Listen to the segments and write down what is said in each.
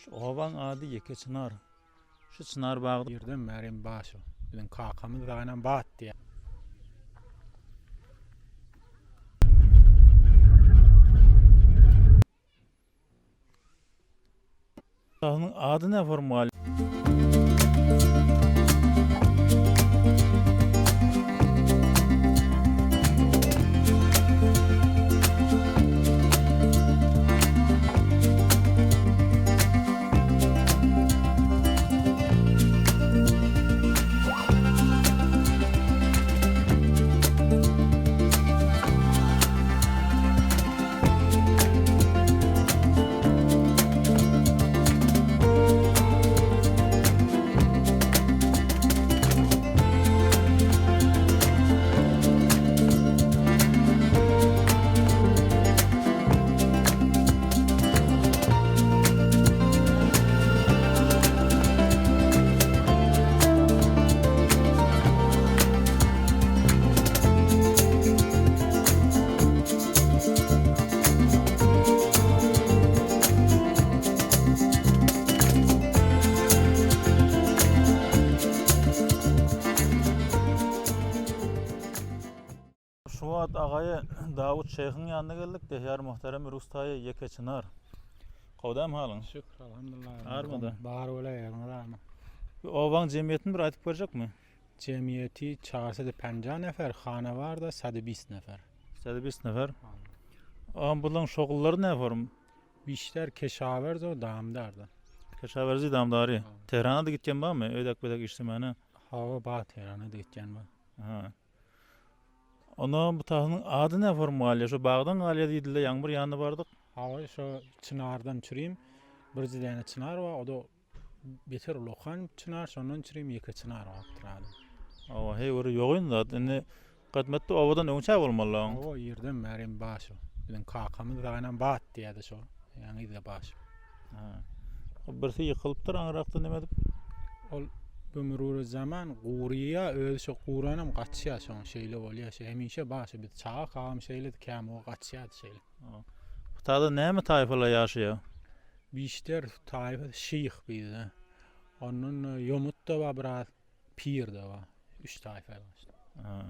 Şu obaň ady Ýeke çynar. Şu çynar bagda. Irden bärim bar şu. Biziň kakamyz dagynam bat diýýär. Onuň ady ne formal? Şu wagt agaýy Dawut şeýhiň ýanyna geldik. Dehyar muhterem Rustaýy ýeke çynar. Gowdam halyň? Şükür, alhamdulillah. Armada. Bar bolaýagyňyz arma. Bir obaň jemgyýetini bir aýdyp berjekmi? Jemgyýeti çarsady penja nefer, hana bar-da sady bist nefer. Sady bist nefer. Am bulaň şogullary ne form? Bişler keşawerz o damdarda. Keşawerzi damdary. Tehrana da gitgen barmy? Öýdek beýdek işlemäne. Hawa bar Tehrana da gitgen bar. Ha. Onda bu tahynyň ady ne form galýar? Şu bagdan galýar diýdiler, ýaňy bir ýanyna bardyk. Hawa şo çynardan çürim bir däne çynar bar, o da beter ulakan çynar, şondan çürim ýeke çynar galypdyr ady. Hawa, heý bir ýok indi zat. Indi Gatmetde obadan öňçä bolmaly oň. Hawa, ýerden bäri bar şo. Biziň kakamyz dagynam bat diýýärdi şo. Ýaňy-da bar şo. Ha. O birisi ýykylypdyr aňyrakda neme edip. Ol bümruri zaman gurýa, özi şo guranam gaçýar şoň şeýle bolýar. Şo hemişe bar şo biz çaga kagam şeýledi, käm o gaçýardy şeýle. Hytaýda näme taýfalar ýaşaýar? Bişter taýfa şyh bizde. Ondan ýomut-da bar biraz. Pir-de bar. Üç taýfa bar işte. Ha.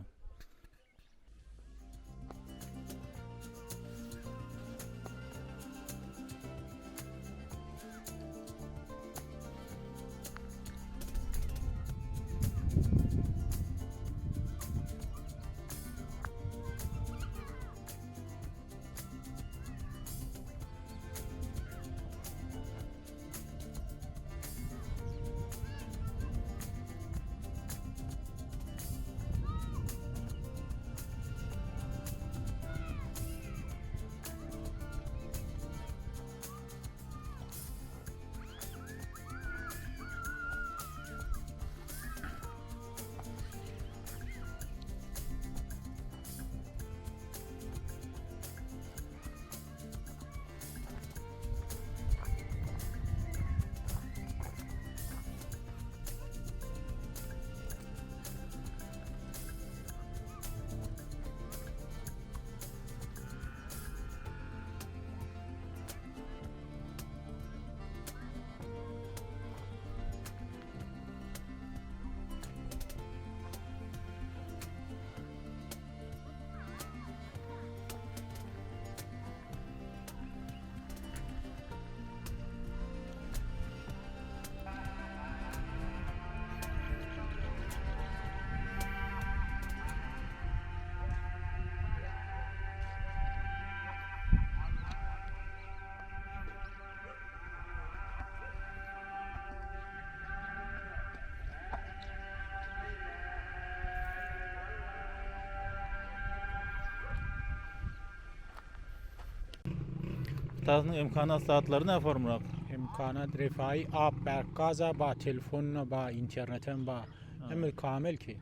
Tazynyň imkanat satlary ne formrak? Imkanat refahi ap berk gaza ba, telefonna ba, internetem ba. Hemme kamel ki.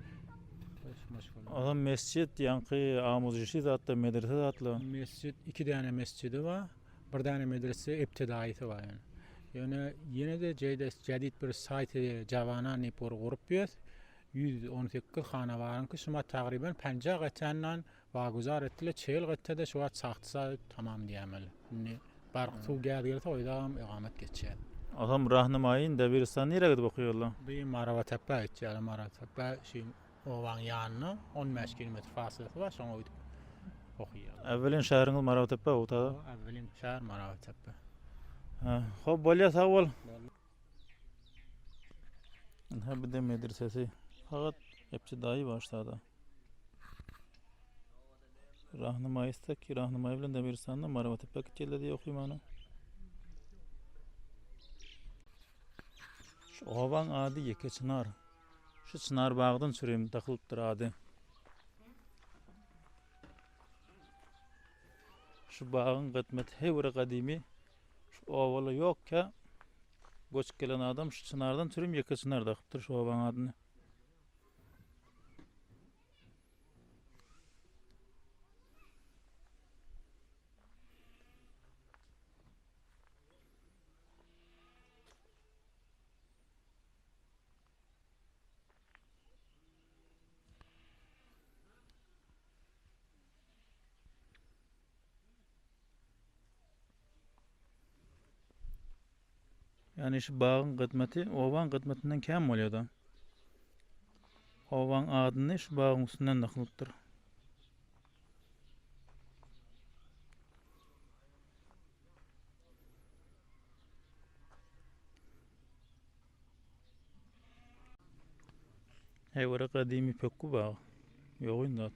Ozan mesjit, ýaňky amuzişi zatlar, medrese zatlar. Mesjit, iki däne mesjidi bar. Bir däne medrese ibtidaisi bar ýöne. Ýöne ýene-de jedid bir saýt jawana diýip bir gurup ýös. 118 hana baryňky şuma tagryban penja gaçandan Waguzar etdiler, çeýel gaýtsa-da şu wagt sagtsa tamam diýämeli. Indi bark suw gäz gelse oýdagam ygamat geçýär. Otam Rahnamaýyn Debiristan nirä gidip okaýarlar? Bu Marawatepe gitýärler. Marawatepe şu obaň ýanynda 15 kilometr fasylasy bar, şoňa gidip okaýarlar. Äwwelin şäheriňiz Marawatepe ota? Äwwelin şäher Marawatepe. Ha, hop bolýar sag bol. Ynha bir de medresesi. Fakat iptidaýy başlady. Rahnamaýy istek, Rahnamaýy bilen Demiristanda Marawatepe gitýärler diýip okymany. Şu obaň ady Ýeke Çynar. Şu çynar bagdan çürim dakylypdyr ady. Şu bagyň gytmeti he bir gadymy. Şu obaly ýokka göçüp gelen adam şu çynardan çürim Ýeke Çynar dakypdyr şu obaň adyny. Ýagny şu bagyň gydmaty obaň gydmatyndan kem bolýar-da. Obaň adyny şu bagyň üstünden dakylypdyr. Heý, bir gadymy pökgi bag. Ýok indi.